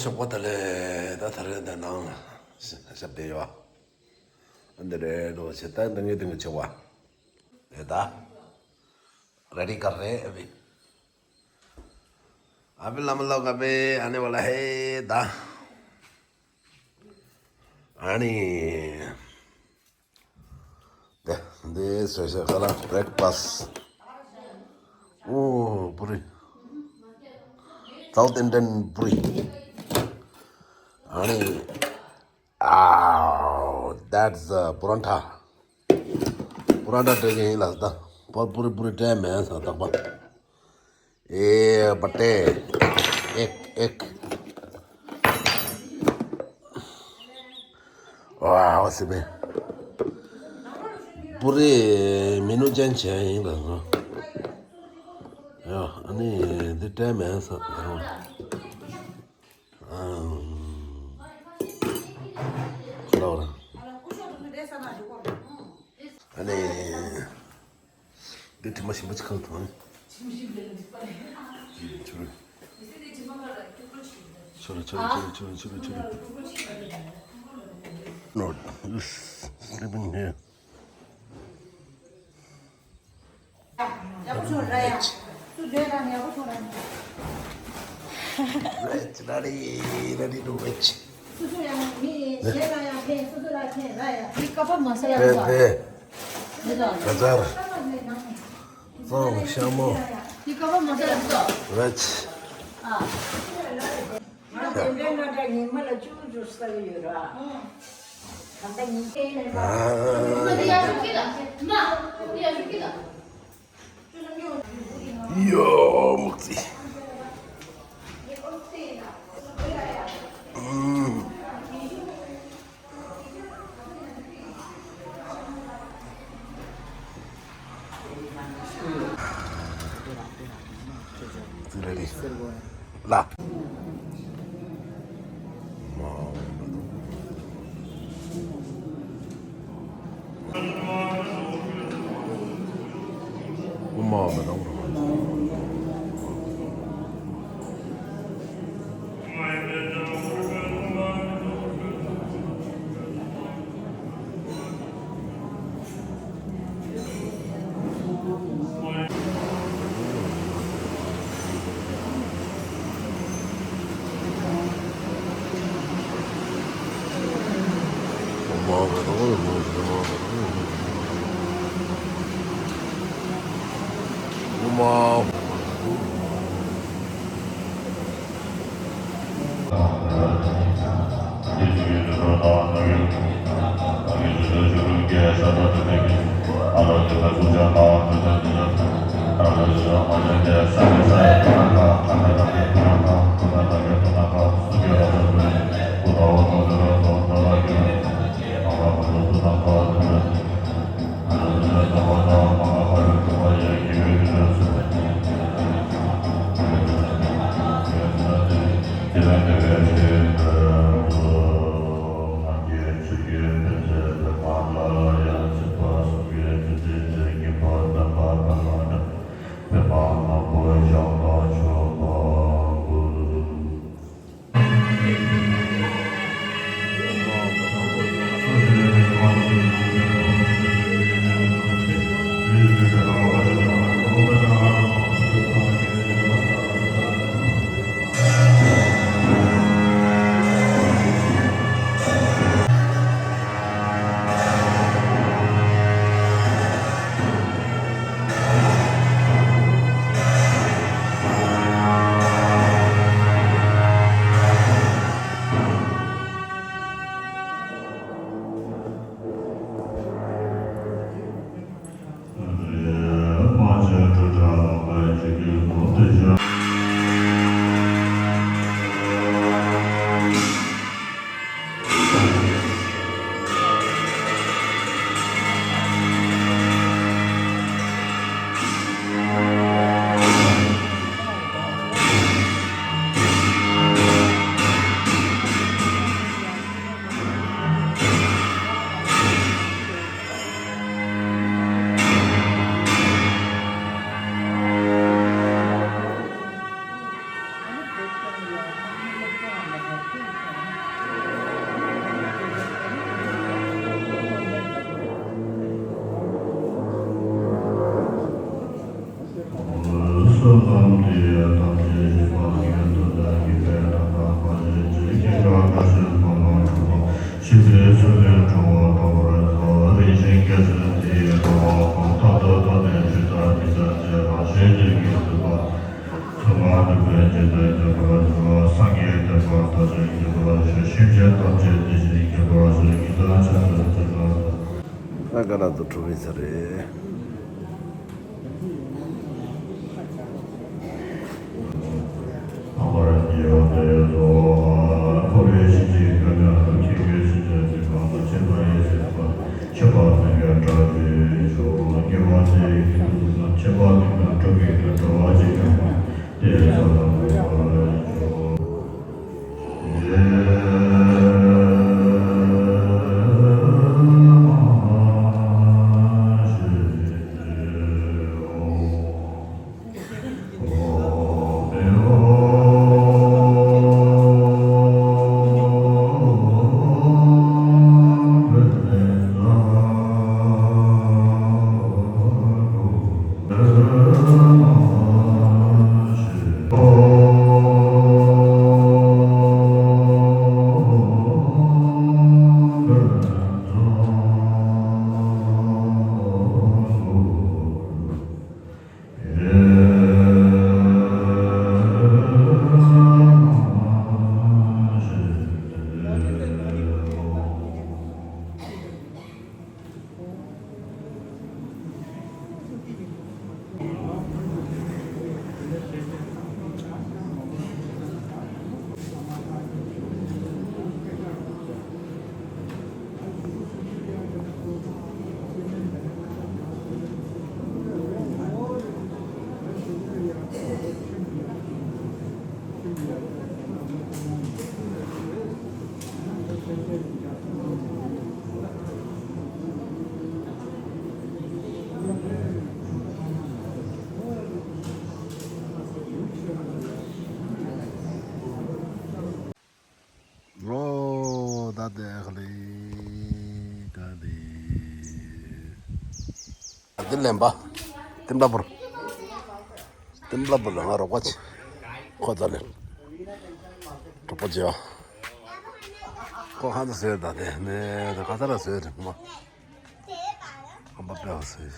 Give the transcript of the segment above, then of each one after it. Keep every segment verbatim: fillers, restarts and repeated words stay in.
ཆོག་པ་ད་ལས་ད་ཐ་རེ་ད་ནང་ཞབས་བདེ་ཡོད། ཨ་འདི་རེད་འགྲོ་ཆེ་ད་འདི་ངའི་དེང་གི་ཆེ་བ་རེད་ད། རེ་ཌི་ག་རེད་ཨ་བི། ཨ་བི་ལ་མ་ལོ་ག་བི་ཨ་ནི་བ་ལ་ཧེ་ད། ཨ་ནི། འདི་འདི་སོ་སོ་ཁ་ལག་བྷི་རེག་ཕ་སི། ཨོ་པུ་རི། South Indian པུ་རི། ཨ་ནི། ཨའོ། That's a པུ་རོན་ཐ། པུ་རོན་ཐ་སྤྲད་ཀྱི་ཡིན་ལ་ད། པུ་རི་པུ་རི་སྤྲད་མེད་ས་རྟག་པ། ཨེ་བ་ཏེ། ཨེག་ཨེག་ཝའོ་སི་པེ། པུ་རི་མི་ནུ་ཅན་བྱས་ཡིན་ལ་ང་། ཡ་ཨ་ནི་འདི་སྤྲད་མེད་ས་ད་རུང་། ཨང་། ཁོ་ལ་བ་ར། ཨ་ནི། འདི་དྲི་མ་ཞིམ་པོ་ཅིག་གང་དང་། ཆུ་རུ། ཆུ་རུ་ཆུ་རུ་ཆུ་རུ་ཆུ་རུ་ཆུ་རུ། No, this sleeping here. Veg. Veg, ready, ready to veg. Pepe. Gajar. ཙོང་ཤ་མོ། Veg. ང་དེ་འདྲའི་ང་འདྲ་ཉི་མ་ལ་བཅུ་བཅུ་ཟ་གི་ཡོད་ར། ད་ལྟ་ཉི་མ་ཡིན་ན། ཨ། ཡོ་མུག་ཙི། ཨུམ། ཙི་རེ་རེ། ལ། ད་ག་ལ་དུ་གྲུབ་ཡིན་ས་རེད། རོ་ད་དེ་ཨ་ལེ་ག་དེ། འདི་ལེན་པ། ཏིམ་ལ་པུར། ཏིམ་ལ་པུར་ལ་ང་རོགས་པ་བྱེད། ཁོ་ད་ལེན། གྲོགས་པོ་བྱེད་པ། ཁོ་ཧ་ད་ཟོས་ད་དེ་ནས་ད་ག་ད་ར་ཟོས་རེད་མ། ཨམ་པ་པེ་ཧོ་ཟོས།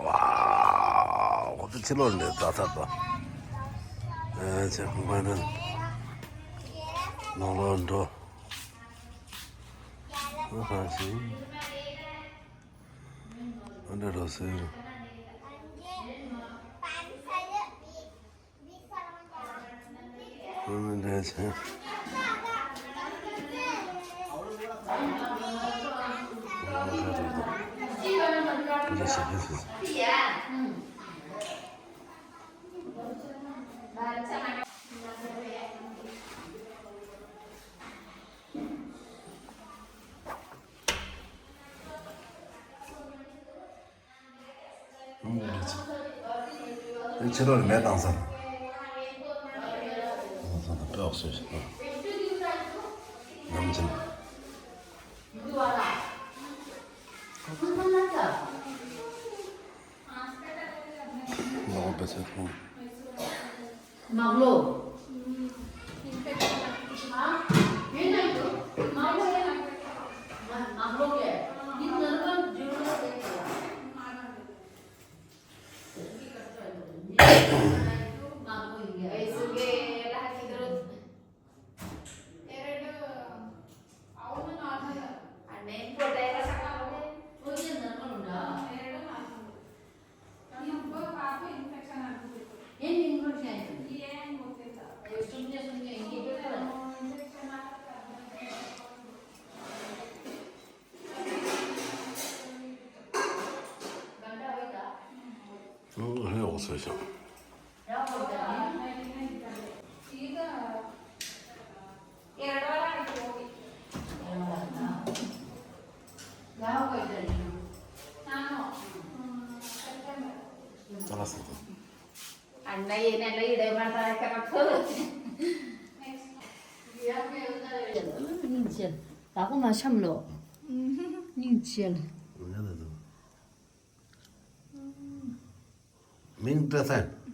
ཝའོ། ཁོ་ཚོ་ཕྱི་ལོགས་ནས་རྫ་ཚ་དང་། ཨེ་ཅེ་ཁོང་པ་ནི་ནང་ལོགས་འགྲོ། ཨ་ཧ་ཤི། ཨ་འདྲ་རོ་སེ། ཨ་འདྲ་ཆེ། ཕྱི་ལོགས་ནས་མེ་བཏང་ས། བཏང་ས་དང་པེ་ཨོག་སོ་ཞིག་ནམ་ཅན། ལོག་པའི་ཚེ་ཐུང་། མག་ལོ། ཨོ་ཧེ་ཨོ་སོ་ཤོ། ཙ་ལ་སི་ཏོ། སྙིང་རྗེ། ད་ཁོ་མ་འཆམ་ལོ། སྙིང་རྗེ། ང་ལ་དོ། མིང་འདི་ལྟར།